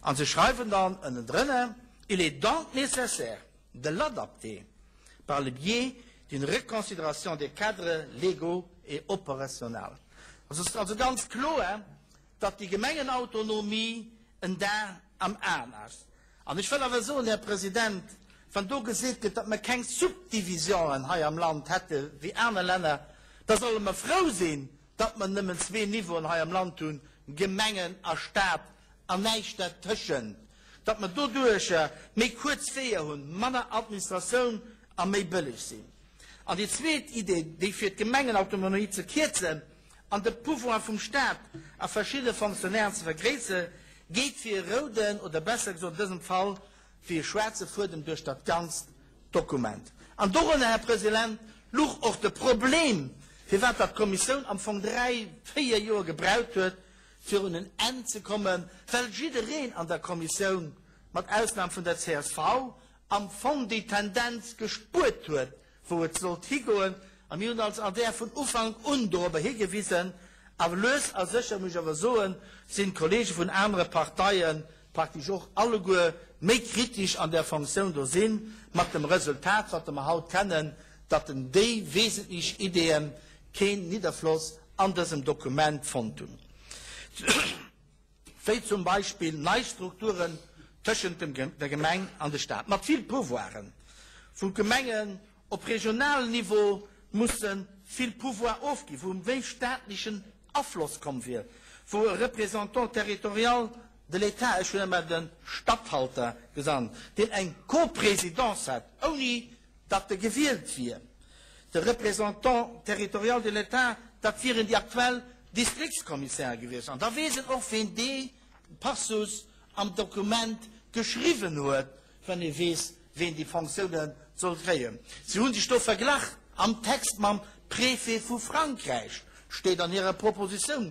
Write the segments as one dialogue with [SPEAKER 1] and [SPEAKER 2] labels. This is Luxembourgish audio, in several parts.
[SPEAKER 1] A se schreiwen dann ënnendrënner, Il est donc nécessaire de l'adapter par le biais d'une reconsidération des cadres légaux et opérationnels. Et ass also ganz kloer, datt déi Gemengenautonomie en Dar am Aen ass. An ech wëll awer soen, Här President, wann do geseet gëtt, datt mer keng Subdivisionen hei am Land hätte wéi aner Länner, da solle mer frou sinn, datt mer nëmmen zwee Niveauen hei am Land hunn, Gemengen a Stat, an näischt dertëschent, datt mer doduercher méi kuerz Weeër hunn, manner Administratioun a méi bëlleg sinn. An déi zweet Idee, déi fir d'Gemengenautonomie ze kierzen an de Pouvoir vum Stat a verschidde Fonctionnairen ze vergréisse, geet wéi e rouden, oder besser gesot an dësem Fall wéi e schwaarze Fuedem duerch dat ganzt Dokument. An dorënner, Här President, luch och de Problem, firwat datt d'Kommissioun am Fong dräi, véier Joer gebraucht huet, fir un en Enn ze kommen, well jiddereen an der Kommissioun, mat Ausnam vun der csv, am Fong déi Tendenz gespuert huet, wou et sollt higoen. A mir hunn als adr vun Ufank un dorobber higewisen. A lues a sécher, muss ech awer soen, sinn d'Kollege vun anere Parteie praktesch och alleguer méi kritesch an där Fonctioun do sinn, mat dem Resultat, wat mer haut kennen, datt en déi wesentlech Ideeë keen Nidderfloss an dësem Dokument fonnt hunn, wéi zum Beispill nei Strukturen tëschent der Gemeng an de Stat mat vill Pouvoiren, wou d'Gemengen op regionalem Niveau musse vill Pouvoir ofginn, wou méi staatlechen Afloss komm wier, wou e Représentant territorial de l'État, ech hunn ëmmer de Statthalter gesannt, deen eng Coprésidence hätt, ouni datt e gewielt wier, de Représentant territorial de l'État, dat wieren déi aktuell Distriktskommissäre gewiescht. An da weess een och, ween dee Passus am Dokument geschriwwen huet, wann ee weess, ween déi Fonctioune soll kréien. Si hu sech do verglach am Text mam Préfet vu Frankräich, steet an hirer Propositioun.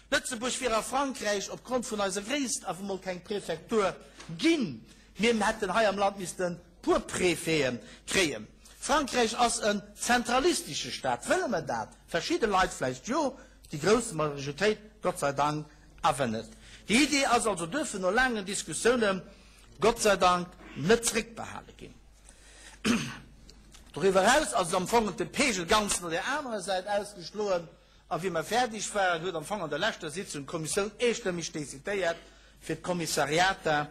[SPEAKER 1] Lëtzebuerg wier a Frankräich opgrond vun eiser Gréisst awer mol keng Prefektur ginn. Mir hätten hei am Land misste puer Préfete kréien. Frankräich ass en zentralistesche Staat. Wëlle mer dat? Verschidde Leit vläicht jo, déi grouss Majoritéit Gott sei Dank awer net. Déi Idee ass also duerfir no laangen Diskussiounen Gott sei Dank net zréckbehale ginn. Doriwwer eraus ass et am Fong de Pegel ganz no där anerer Säit ausgeschloen. A wéi mer fäerdeg waren, huet am Fong an der leschter Sitzung d'Kommissioun eestëmmeg decidéiert, fir d'Kommissariater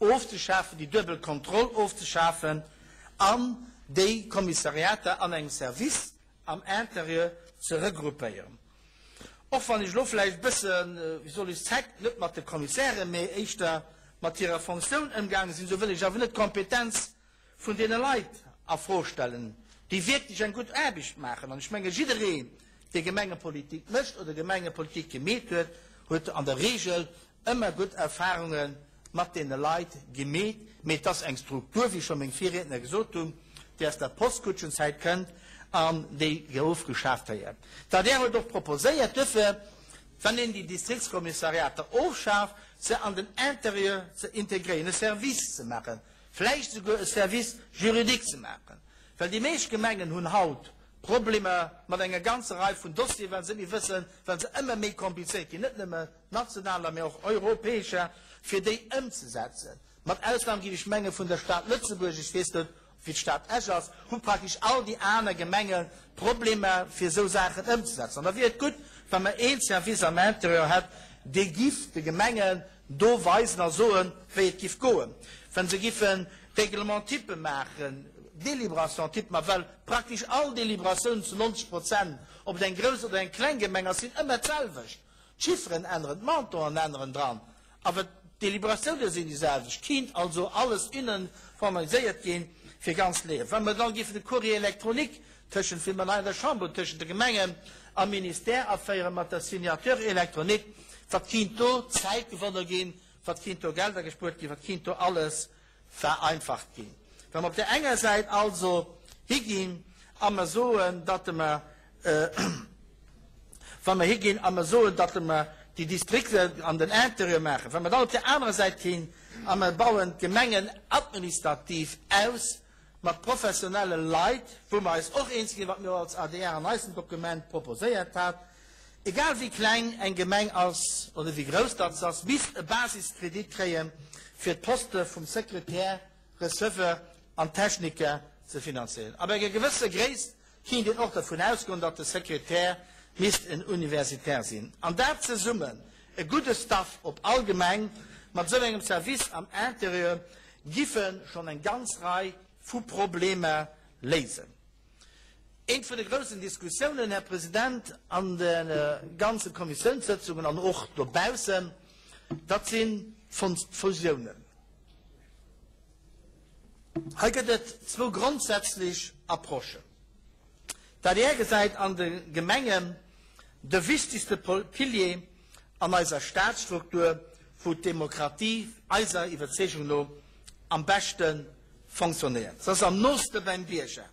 [SPEAKER 1] ofzeschafen, déi duebel Kontroll ofzeschafen an déi Kommissariater an engem Service am Intérieur ze regroupéieren. Och wann ech elo vläicht e bëssen, wéi soll ech zeck, net mat de Kommissären, mee éischter mat hirer Fonctioun ëmgaange sinn, esou wëll ech awer net d'Kompetenz vun deene Leit a Fro stellen, déi wierklech eng gutt Aarbecht maachen. An ech menge jiddereen, dee Gemengepolitik mécht oder Gemengepolitik gemeet huet, huet an der Regel ëmmer gutt Erfahrunge mat deene Leit gemeet. Mee et ass eng Struktur, wéi scho meng Virriedner gesot hunn, déi aus der Postkutschenzäit kënnt an déi ofgeschaaft héiert. D'adr huet och proposéiert duerfir, wann een déi Distriktskommissariater ofschaaft, se an den Intérieur ze integréieren, e Service ze maachen, vläicht souguer e Service juridique ze maachen, well déi meescht Gemengen hunn haut Problemer mat enger ganzer Rei vun Dossieren, well se net méi wëssen, well se ëmmer méi komplizéiert ginn, net nëmme nationaler, mä och europäescher, fir déi ëmzesetzen. Mat Ausnam, géif ech menge vun der Stad Lëtzebuerg, ech weess net, wéi d'Stad Esch ass, hu praktesch all déi aner Gemenge Problemer, fir esou Saachen ëmzesetzen. An da wier et gutt, wa mer een Service am Intérieur hätt, dee giff de Gemengen do weisen a soen, wéi et giff goen, wa se giffen Règlement-type maachen, Délibération-type, ma well praktesch all Délibératiounen zu 90 Prozent, ob et eng grouss oder eng kleng Gemeng ass, sinn ëmmer d'selwecht. D'Chifferen änneren, d'Montanten änneren dran, awer d'Deliberatioune sinn déi selwecht. Kinnt also alles uniformiséiert ginn fir ganz Leeë. Wa mer dann géifen de Courrier électronique tëschent, wéi mer en hei an der Chamber hunn, tëschent de Gemengen a Ministère aféieren mat der Signature électronique, wat kinnt do Zäit gewonne ginn, wat kinnt do Gelder gespuert ginn, wat kinnt do alles vereinfacht ginn. Wa mer op där enger Säit also higinn a mer soen, datt mer, wa mer higinn a mer soen, datt mer déi Distrikter an den Intérieur maachen, wa mer dann op där anerer Säit hinn a mer bauen d'Gemengen administrativ aus mat professionelle Leit, wou mer eis och eens ginn, wat mir och als adr an eisem Dokument proposéiert hat. Egal wéi kleng eng Gemeng ass oder wéi grouss datt se ass, misst e Basiskredit kréien, fir d'Poste vum Sekretär, Receveur an Techniker ze finanzéieren. Ab enger gewësser Gréisst kéint een och dervun ausgoen, datt de Sekretär misst en Universitaire sinn. An dat zesummen, e gudde Staff op all Gemeng mat esou engem Service am Interieur, giffe schonn eng ganz Rei vu Problemer léisen. Eent vun de groussen Diskussiounen, Här President, an de ganze Kommissiounssëtzungen an och dobaussen, dat sinn d'Fusiounen. Hei gëtt et zwou grondsätzlech Approchen. D'adr gesäit an de Gemengen de wichtigste Pilier an eiser Staatsstruktur, wou d'Demokratie eiser Iwwerzeegung no am beschte fonctionnéiert. Se ass am nooste beim Bierger.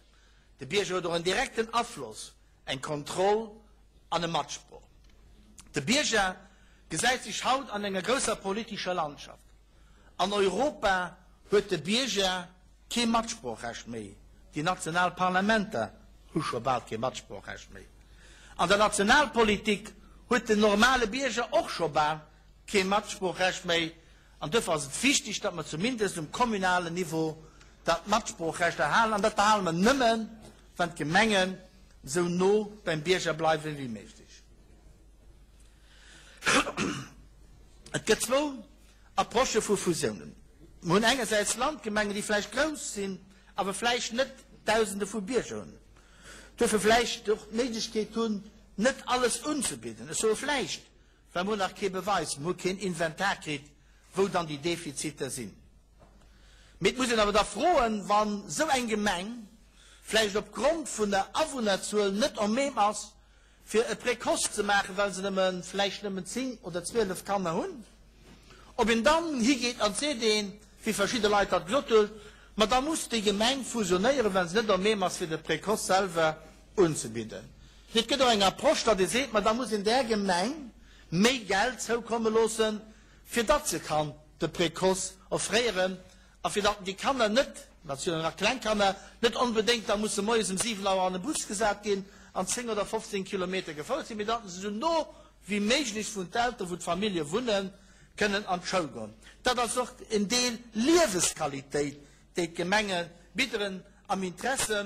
[SPEAKER 1] De Bierger huet och en direkten Afloss, eng Kontroll an e Matsprooch. De Bierger gesäit sech haut an enger grousser politescher Landschaft. An Europa huet de Bierger kee Matsproochrecht méi, déi national Parlamenter hu scho bal kee Matsproochrecht méi. An der Nationalpolitik huet den normale Bierger och scho bal kee Matsproochrecht méi. An duerfir ass et wichtig, datt mer zumindest um kommunalen Niveau dat Matsproochrecht erhalen. An dat behale mer nëmmen, wann d'Gemengen esou no beim Bierger bleiwe wéi méiglech. Et gëtt zwou Approchë vu Fusiounen. Mer hunn engersäits Landgemengen, déi vläicht grouss sinn, awer vläicht net Dausende vu Bierger hunn, duerfir vläicht och d'Méiglechkeet hunn, net alles unzebidden. Ech soe vläicht, Well mer hunn nach kee Beweis, mer hu keen Inventar kritt, wou dann déi Defiziter sinn. Mee et muss een awer da froen, wann esou eng Gemeng vläicht opgrond vun der Awunnerzuel net en même ass, fir e Précoce ze maachen, well se nëmme vläicht nëmmen 10 oder 12 Kanner hunn, ob een dann higeet an seet een, wéi verschidde Leit dat gesot hunn, ma da muss déi Gemeng fusionéieren, well se net en même ass, fir de Précoce selwer unzebidden. Et gëtt och eng Approche, datt ee seet, ma da muss een där Gemeng méi Geld zoukomme loossen, fir datt se kann de Précoce offréieren a fir datt déi Kanner net, dat sinn jo nach kleng Kanner, net onbedéngt da musse moies um 7 Auer an e Bus gesat ginn an 10 oder 15 Kilometer gefouert sinn, mee datt se esou no wéi méiglech vun d'Elteren, wou d'Famillje wunnen, kënnen an d'Schoul goen. Dat ass och en Deel Liewesqualitéit, déi d'Gemenge bidderen am Interesse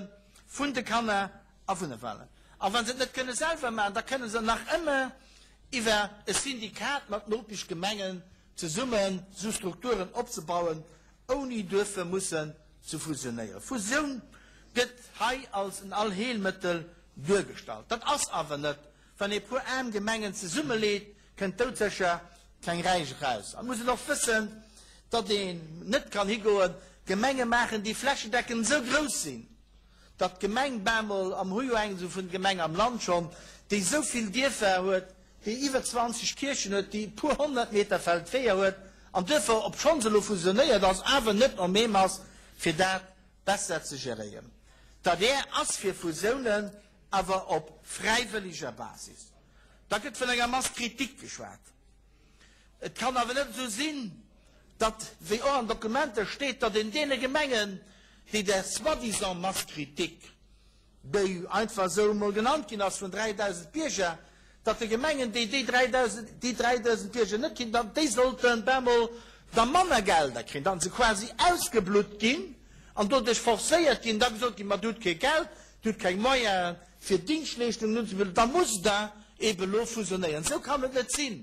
[SPEAKER 1] vun de Kanner a vun de Wahlen. A wa se et net kënne selwer maachen, da kënne se nach ëmmer iwwer e Syndikat mat Nopeschgemengen zesummen esou Strukturen opzebauen, ouni duerfir mussen ze fusionéieren. Fusioun gëtt hei als en Allheelmëttel duergestallt. Dat ass awer net. Wann ee puer aarm Gemengen zesummeleet, kënnt doudsécher keng räich eraus. An et muss een och wëssen, datt een net kann higoen, Gemenge maachen, déi flächendeckend esou grouss sinn, datt d'Gemeng bemol, a mer hu jo eng esou vun Gemeng am Land schonn, déi esou vill Dierfer huet, déi iwwer 20 Kierchen huet, déi e puer 100 Meter Feldweeër huet, an duerfir, obschonn se elo fusionéiert ass, awer net en même ass, fir dat besser ze geréieren. D'adr ass fir Fusiounen, awer op fräiwëlleger Basis. Da gëtt vun enger Masse critique geschwat. Et kann awer net esou sinn, datt, wéi och an Dokumenter steet, datt een deene Gemengen, déi där soi-disant Masse critique, déi einfach esou emol genannt ginn ass, vun 3.000 Bierger, datt de Gemengen, déi déi 3.000, déi 3.000 Bierger net kinn, datt déi sollten bemol da manner Gelder kréien, datt se quasi ausgeblutt ginn an doduerch forcéiert ginn, da gesot ginn, ma Dir hutt kee Geld, Dir hutt keng Moyenen, fir Dingschtleeschtungen unzebidden, da musst Der eebe elo fusionéieren. Esou kann et net sinn.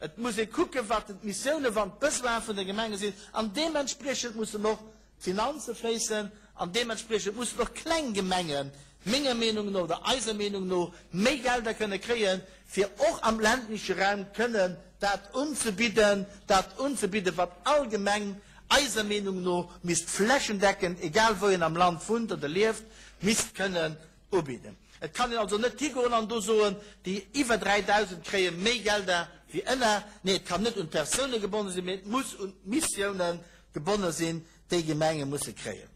[SPEAKER 1] Et muss ee kucken, wat d'Missiounen, wann d'Besoine vun de Gemenge sinn, an deementspriechend mussen och d'Finanze fléissen an deementspriechend mussen och kleng Gemengen, menger Meenung no oder eiser Meenung no, méi Gelder kënne kréien, fir och am ländleche Raum kënnen dat unzebidden, dat unzebidden, wat all Gemeng eiser Meenung no misst flächendeckend, egal wou een am Land wunnt oder lieft, misst kënnen ubidden. Et kann een also net higoen an do soen, déi iwwer 3.000 kréie méi Gelder wéi ënner. Nee, et kann net un d'Persoune gebonne sinn, mee et muss un d'Missiounen gebonne sinn, déi Gemenge musse kréien.